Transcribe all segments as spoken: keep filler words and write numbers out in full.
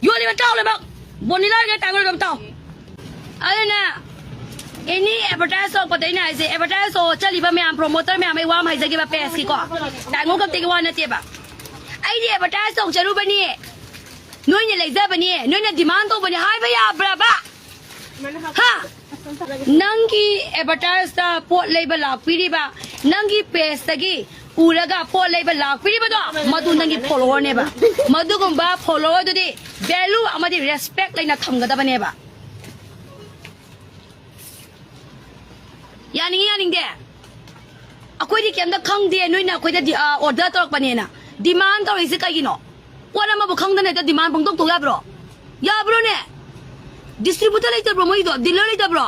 ꯌꯣꯜꯂꯤꯕ ꯇꯥꯎ ꯂꯣꯏꯅꯃꯛ꯫ ꯕꯣꯅꯤꯂꯥꯒ ꯇꯥꯡꯒꯣꯏꯒ ꯇꯥꯎ꯫ ꯑꯗꯨꯅ ꯑꯦꯅꯤ ꯑꯦꯗꯚꯔꯇꯥꯏꯁ ꯇꯧꯔꯛꯄꯗ ꯑꯩꯅ ꯍꯥꯏꯁꯦ, ꯑꯦꯗꯚꯔꯇꯥꯏꯁ ꯇꯧ ꯆꯠꯂꯤꯕ ꯃꯌꯥꯝ, ꯄ꯭ꯔꯣꯃꯣꯇꯔ ꯃꯌꯥꯝ, ꯑꯩ ꯋꯥ ꯑꯃ ꯍꯥꯏꯖꯒꯦꯕ ꯄꯦꯖꯀꯤꯀꯣ, ꯇꯥꯏꯉꯣ ꯈꯛꯇꯒꯤ ꯋꯥ ꯅꯠꯇꯦꯕ꯫ ꯑꯩꯗꯤ ꯑꯦꯗꯚꯔꯇꯥꯏꯁ ꯇꯧ ꯆꯠꯂꯨꯕꯅꯤ, ꯅꯣꯏꯅ ꯂꯩꯖꯕꯅꯤ, ꯅꯣꯏꯅ ꯗꯤꯃꯥꯟ ꯇꯧꯕꯅꯤ ꯍꯥꯏꯕ ꯌꯥꯕ꯭ꯔꯕ? ꯍꯥ? ꯅꯪꯒꯤ ꯑꯦꯗꯚꯔꯇꯥꯏꯁꯇ ꯄꯣꯠ ꯂꯩꯕ ꯂꯥꯛꯄꯤꯔꯤꯕ, ꯅꯪꯒꯤ ꯄꯦꯖꯇꯒꯤ ꯎꯔꯒ ꯄꯣꯠ ꯂꯩꯕ ꯂꯥꯛꯄꯤꯔꯤꯕꯗꯣ, ꯃꯗꯨ ꯅꯪꯒꯤ ꯐꯣꯂꯣꯋꯔꯅꯦꯕ꯫ ꯃꯗꯨꯒꯨꯝꯕ ꯐꯣꯂꯣꯋꯔꯗꯨꯗꯤ ꯚꯦꯂꯨ ꯑꯃꯗꯤ ꯔꯦꯁꯄꯦꯛ ꯂꯩꯅ ꯊꯝꯒꯗꯕꯅꯦꯕ꯫ ꯌꯥꯅꯤꯡꯉꯤ ꯌꯥꯅꯤꯡꯗꯦ? ꯑꯩꯈꯣꯏꯗꯤ ꯀꯩꯝꯇ ꯈꯪꯗꯦ, ꯅꯣꯏꯅ ꯑꯩꯈꯣꯏꯗ ꯗꯤ-, ꯑ, ꯑꯣꯔꯗꯔ ꯇꯧꯔꯛꯄꯅꯦꯅ꯫ ꯗꯤꯃꯥꯟ ꯇꯧꯔꯛꯏꯁꯦ ꯀꯩꯒꯤꯅꯣ? ꯄꯣꯠ ꯑꯃꯕꯨ ꯈꯪꯗꯅ ꯍꯦꯛꯇ ꯗꯤꯃꯥꯟ ꯐꯣꯡꯗꯣꯛ ꯇꯧ ꯌꯥꯕ꯭ꯔꯣ? ꯌꯥꯕ꯭ꯔꯣꯅꯦ? ꯗꯤꯁꯇ꯭ꯔꯤꯕ꯭ꯌꯨꯇꯔ ꯂꯩꯇꯕ꯭ꯔꯣ ꯃꯣꯏꯗꯣ? ꯗꯤꯂꯔ ꯂꯩꯇꯕ꯭ꯔꯣ?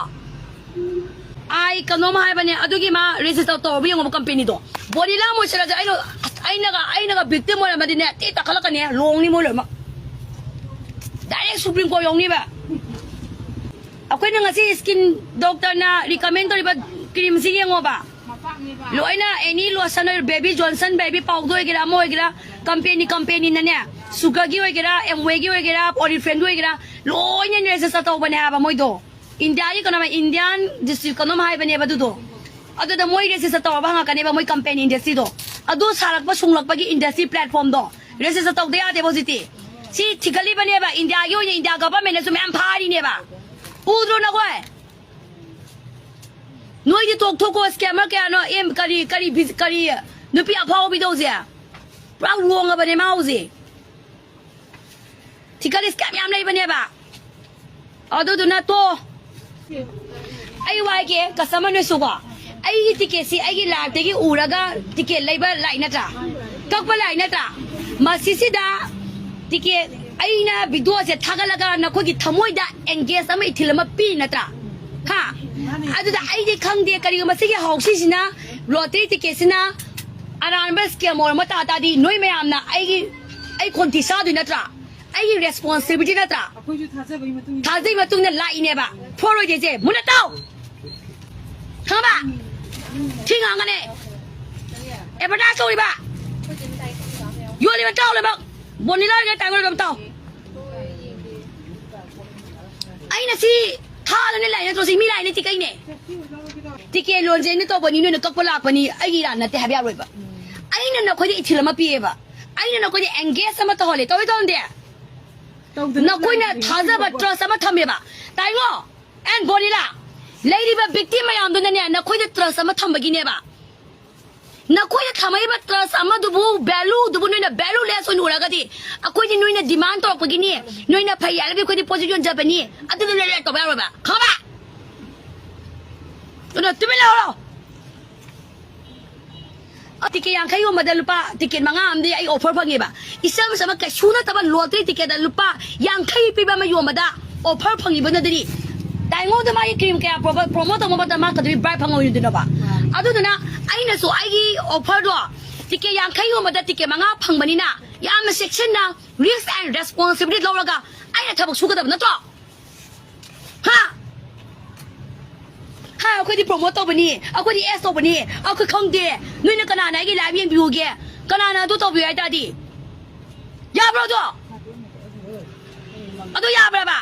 ꯑꯩ ꯀꯩꯅꯣꯝ ꯍꯥꯏꯕꯅꯦ, ꯑꯗꯨꯒꯤ ꯃꯥ ꯔꯦꯖꯤꯁꯇꯔ ꯇꯧꯔꯕ ꯌꯦꯡꯉꯣꯕ ꯀꯝꯄꯦꯅꯤꯗꯣ꯫ ꯕꯣꯅꯤꯂꯥ ꯃꯣꯏꯆꯔꯥꯏꯖꯔ ꯑꯩꯅ, ꯑꯩꯅꯒ, ꯑꯩꯅꯒ ꯚꯤꯛꯇꯤꯝ ꯑꯣꯏꯔꯝꯃꯗꯤꯅꯦ, ꯇꯤ ꯇꯥꯈꯠꯂꯛꯀꯅꯤ, ꯂꯣꯡꯅꯤ ꯃꯣꯏ ꯂꯣꯏꯅꯃꯛ꯫ ꯗꯥꯏꯔꯦꯛ ꯁꯨꯄ꯭ꯔꯤꯝ ꯀꯣꯔꯠ ꯌꯧꯅꯤꯕ꯫ ꯑꯩꯈꯣꯏꯅ ꯉꯁꯤ ꯁ꯭ꯀꯤꯟ ꯗꯣꯛꯇꯔꯅ ꯔꯤꯀꯃꯦꯟ ꯇꯧꯔꯤꯕ ꯀ꯭ꯔꯤꯝꯁꯤ ꯌꯦꯡꯉꯣꯕ꯫ ꯂꯣꯏꯅ ꯑꯦꯅꯤ ꯂꯣꯁꯟ ꯑꯣꯏꯔꯣ, ꯕꯦꯕꯤ ꯖꯣꯟꯁꯟ ꯕꯦꯕꯤ ꯄꯥꯎꯗꯔ ꯑꯣꯏꯒꯦꯔꯥ, ꯑꯃ ꯑꯣꯏꯒꯦꯔꯥ, ꯀꯝꯄꯦꯅꯤ ꯀꯝꯄꯦꯅꯤꯅꯅꯦ, ꯁꯨꯒꯔꯒꯤ ꯑꯣꯏꯒꯦꯔꯥ, ꯑꯦꯝꯋꯦꯒꯤ ꯑꯣꯏꯒꯦꯔꯥ, ꯑꯣꯔꯤꯐ꯭ꯂꯦꯝꯒꯤ ꯑꯣꯏꯒꯦꯔꯥ, ꯂꯣꯏꯅ ꯔꯦꯖꯤꯁꯇꯔ ꯇꯧꯕꯅꯦ ꯍꯥꯏꯕ ꯃꯣꯏꯗꯣ꯫ ꯏꯟꯗꯤꯌꯥꯒꯤ ꯀꯩꯅꯣ, ꯏꯟꯗꯤꯌꯥꯟ ꯗꯤꯁꯇ꯭ꯔꯤꯛ ꯀꯩꯅꯣꯝ ꯍꯥꯏꯕꯅꯦꯕ ꯑꯗꯨꯗꯣ꯫ ꯑꯗꯨꯗ ꯃꯣꯏ ꯔꯦꯖꯤꯁꯇꯔ ꯇꯧꯔꯕ ꯍꯪꯉꯛꯀꯅꯦꯕ, ꯃꯣꯏ ꯀꯝꯄꯦꯅꯤ ꯏꯟꯗꯁꯇ꯭ꯔꯤꯗꯣ꯫ ꯑꯗꯨ ꯁꯥꯔꯛꯄ ꯁꯨꯡꯂꯛꯄꯒꯤ ꯏꯟꯗꯁꯇ꯭ꯔꯤ ꯄ꯭ꯂꯦꯠꯐꯣꯝꯗꯣ ꯔꯦꯖꯤꯁꯇꯔ ꯇꯧꯗ ꯌꯥꯗꯦꯕ ꯍꯧꯖꯤꯛꯇꯤ꯫ ꯁꯤ ꯊꯤꯒꯠꯂꯤꯕꯅꯦꯕ, ꯏꯟꯗꯤꯌꯥꯒꯤ ꯑꯣꯏꯅ ꯏꯟꯗꯤꯌꯥ ꯒꯚꯔꯟꯃꯦꯟꯅꯁꯨ ꯃꯌꯥꯝ ꯐꯥꯔꯤꯅꯦꯕ꯫ ꯎꯗ꯭ꯔꯣ ꯅꯈꯣꯏ? ꯅꯣꯏꯗꯤ ꯇꯣꯛꯊꯣꯛꯀꯣ, ꯁ꯭ꯀꯦꯃꯔ ꯀꯌꯥꯅꯣ, ꯑꯦꯝ, ꯀꯔꯤ, ꯀꯔꯤ ꯕꯤꯖ-, ꯀꯔꯤ ꯅꯨꯄꯤ ꯑꯐꯥꯎꯕꯤꯗꯣ ꯍꯧꯖꯤꯛ? ꯄꯨꯔꯥ ꯋꯣꯡꯉꯕꯅꯦ ꯃꯥ ꯍꯧꯖꯤꯛ꯫ ꯊꯤꯀꯠ ꯁ꯭ꯀꯦꯝ ꯌꯥꯝ ꯂꯩꯕꯅꯦꯕ꯫ ꯑꯗꯨꯗꯨꯅ ꯇꯣ꯫ ꯑꯩ ꯋꯥꯏꯒꯦ, ꯀꯁꯇꯃꯔ ꯅꯣꯏꯁꯨꯀꯣ꯫ ꯑꯩꯒꯤ ꯇꯤꯀꯦꯠꯁꯤ ꯑꯩꯒꯤ ꯂꯥꯏꯐꯇꯒꯤ ꯎꯔꯒ ꯇꯤꯀꯦꯠ ꯂꯩꯕ ꯂꯥꯛꯏ ꯅꯠꯇ꯭ꯔꯥ? ꯀꯛꯄ ꯂꯥꯛꯏ ꯅꯠꯇ꯭ꯔꯥ? ꯃꯁꯤꯁꯤꯗ ꯇꯤꯀꯦꯠ ꯑꯩꯅ ꯚꯤꯗꯤꯑꯣꯁꯦ ꯊꯥꯒꯠꯂꯒ ꯅꯈꯣꯏꯒꯤ ꯊꯃꯣꯏꯗ ꯑꯦꯡꯒꯦꯖ ꯑꯃ, ꯏꯊꯤꯜ ꯑꯃ ꯄꯤ ꯅꯠꯇ꯭ꯔꯥ? ꯍꯥ? ꯑꯗꯨꯗ ꯑꯩꯗꯤ ꯈꯪꯗꯦ, ꯀꯔꯤꯒꯨꯝꯕ ꯁꯤꯒꯤ ꯍꯥꯎꯁꯤꯁꯤꯅ, ꯂꯣꯇꯔꯤ ꯇꯤꯀꯦꯠꯁꯤꯅ ꯑꯔꯥꯟꯕ ꯁ꯭ꯀꯦꯝ ꯑꯣꯏꯔꯝꯕ ꯇꯥ ꯇꯥꯔꯗꯤ ꯅꯣꯏ ꯃꯌꯥꯝꯅ ꯑꯩꯒꯤ, ꯑꯩ ꯈꯣꯟꯊꯤ ꯆꯥꯗꯣꯏ ꯅꯠꯇ꯭ꯔꯥ? ꯑꯩꯒꯤ ꯔꯦꯁꯄꯣꯟꯁꯤꯕꯤꯂꯤꯇꯤ ꯅꯠꯇ꯭ꯔꯥ? ꯑꯩꯈꯣꯏꯁꯨ ꯊꯥꯖꯕꯒꯤ ꯃꯇꯨꯡ ꯏꯟꯅ ꯊꯥꯖꯕꯒꯤ ꯃꯇꯨꯡ ꯏꯟꯅ ꯂꯥꯛꯏꯅꯦꯕ꯫ ꯐꯣꯔ ꯑꯣꯏꯗꯣꯏꯁꯦ ꯃꯨꯟꯅ ꯇꯥꯎ꯫ ꯈꯪꯉꯕ? ꯊꯤ ꯉꯥꯡꯒꯅꯦ꯫ ꯑꯦꯗꯚꯔꯇꯥꯏꯁ ꯇꯧꯔꯤꯕ, ꯌꯣꯜꯂꯤꯕ ꯇꯥꯎ ꯂꯣꯏꯅꯃꯛ꯫ ꯕꯣꯅꯤꯂꯥ ꯑꯣꯏꯒꯦꯔꯥ ꯇꯥꯏꯒꯔ ꯑꯣꯏꯒꯦꯔꯥ ꯇꯥꯎ꯫ ꯑꯩꯅ ꯁꯤ ꯊꯥꯗꯅ ꯂꯥꯛꯏ ꯅꯠꯇ꯭ꯔꯣ? ꯁꯤ ꯃꯤ ꯂꯥꯛꯏ ꯅꯠꯇꯦ ꯀꯩꯅꯦ? ꯇꯤꯀꯦꯠ ꯂꯣꯟꯁꯦ ꯑꯩꯅ ꯇꯧꯕꯅꯤ, ꯅꯣꯏꯅ ꯀꯛꯄ ꯂꯥꯛꯄꯅꯤ, ꯑꯩꯒꯤ ꯏꯔꯥꯟ ꯅꯠꯇꯦ ꯍꯥꯏꯕ ꯌꯥꯔꯣꯏꯕ꯫ ꯑꯩꯅ ꯅꯈꯣꯏꯗ ꯏꯊꯤꯜ ꯑꯃ ꯄꯤꯌꯦꯕ, ꯑꯩꯅ ꯅꯈꯣꯏꯗ ꯑꯦꯡꯒꯦꯖ ꯑꯃ ꯇꯧꯍꯜꯂꯦ, ꯇꯧꯋꯤ ꯇꯧꯍꯟꯗꯦ? ꯅꯈꯣꯏꯅ ꯊꯥꯖꯕ, ꯇ꯭ꯔꯁ ꯑꯃ ꯊꯝꯃꯦꯕ꯫ ꯇꯥꯏꯉꯣ ꯑꯦꯟ ꯕꯣꯅꯤꯂꯥ, ꯂꯩꯔꯤꯕ ꯚꯤꯛꯇꯤꯝ ꯃꯌꯥꯝꯗꯨꯅꯅꯦ ꯅꯈꯣꯏꯗ ꯇ꯭ꯔꯁ ꯑꯃ ꯊꯝꯕꯒꯤꯅꯦꯕ꯫ ꯅꯈꯣꯏꯅ ꯊꯝꯃꯛꯏꯕ ꯇ꯭ꯔꯁ ꯑꯃꯗꯨꯕꯨ, ꯚꯦꯂꯨꯗꯨꯕꯨ ꯅꯣꯏꯅ ꯚꯦꯂꯨꯂꯦꯁ ꯑꯣꯏꯅ ꯎꯔꯒꯗꯤ, ꯑꯩꯈꯣꯏꯗꯤ ꯅꯣꯏꯅ ꯗꯤꯃꯥꯟ ꯇꯧꯔꯛꯄꯒꯤꯅꯤ, ꯅꯣꯏꯅ ꯐꯩ ꯍꯥꯏꯔꯕꯗꯤ ꯑꯩꯈꯣꯏꯗꯤ ꯄꯣꯠꯁꯤ ꯌꯣꯟꯖꯕꯅꯤ, ꯑꯗꯨꯗꯨꯅ ꯔꯦꯠ ꯇꯧꯕ ꯌꯥꯔꯣꯏꯕ, ꯈꯪꯉꯕ? ꯑꯗꯨꯅ ꯇꯨꯃꯤꯟ ꯂꯩꯍꯧꯔꯣ꯫ ꯑ, ꯇꯤꯀꯦꯠ ꯌꯥꯡꯈꯩ ꯌꯣꯟꯕꯗ ꯂꯨꯄꯥ, ꯇꯤꯀꯦꯠ ꯃꯉꯥ ꯑꯃꯗꯤ ꯑꯩ ꯑꯣꯐꯔ ꯐꯪꯉꯦꯕ꯫ ꯏꯆꯝ ꯆꯝꯕ ꯀꯩꯁꯨ ꯅꯠꯇꯕ ꯂꯣꯇꯔꯤ ꯇꯤꯀꯦꯠꯇ ꯂꯨꯄꯥ ꯌꯥꯡꯈꯩ ꯄꯤꯕ ꯑꯃ ꯌꯣꯟꯕꯗ ꯑꯣꯐꯔ ꯐꯪꯉꯤꯕꯅꯗꯤ, ꯇꯥꯏꯉꯣꯟꯗ ꯃꯥꯒꯤ ꯀ꯭ꯔꯤꯝ ꯀꯌꯥ ꯄ꯭ꯔꯣꯃꯣ-, ꯄ꯭ꯔꯣꯃꯣꯠ ꯇꯧꯕ ꯃꯇꯝꯗ ꯃꯥ ꯀꯩꯗꯧꯕꯤ ꯕ꯭ꯔꯥꯏꯠ ꯐꯪꯉꯣꯏꯗꯣꯏꯅꯣꯕ? ꯑꯗꯨꯗꯨꯅ ꯑꯩꯅꯁꯨ ꯑꯩꯒꯤ ꯑꯣꯐꯔꯗꯣ ꯇꯤꯀꯦꯠ ꯌꯥꯡꯈꯩ ꯌꯣꯟꯕꯗ ꯇꯤꯀꯦꯠ ꯃꯉꯥ ꯐꯪꯕꯅꯤꯅ ꯌꯥꯝꯅ ꯆꯦꯛꯁꯤꯟꯅ risk and responsibility ꯂꯧꯔꯒ ꯑꯩꯅ ꯊꯕꯛ ꯁꯨꯒꯗꯕ ꯅꯠꯇ꯭ꯔꯣ? ꯍꯥ? ꯍꯥ, ꯑꯩꯈꯣꯏꯗꯤ ꯄ꯭ꯔꯣꯃꯣꯠ ꯇꯧꯕꯅꯤ, ꯑꯩꯈꯣꯏꯗꯤ ꯑꯦꯁ ꯇꯧꯕꯅꯤ, ꯑꯩꯈꯣꯏ ꯈꯪꯗꯦ꯫ ꯅꯣꯏꯅ ꯀꯅꯥꯅ ꯑꯩꯒꯤ ꯂꯥꯏꯚ ꯌꯦꯡꯕꯤꯌꯨꯒꯦ? ꯀꯅꯥꯅ ꯑꯗꯨ ꯇꯧꯕꯤꯌꯨ ꯍꯥꯏ ꯇꯥꯔꯗꯤ? ꯌꯥꯕ꯭ꯔꯣ ꯑꯗꯣ? ꯑꯗꯨ ꯌꯥꯕ꯭ꯔꯕ?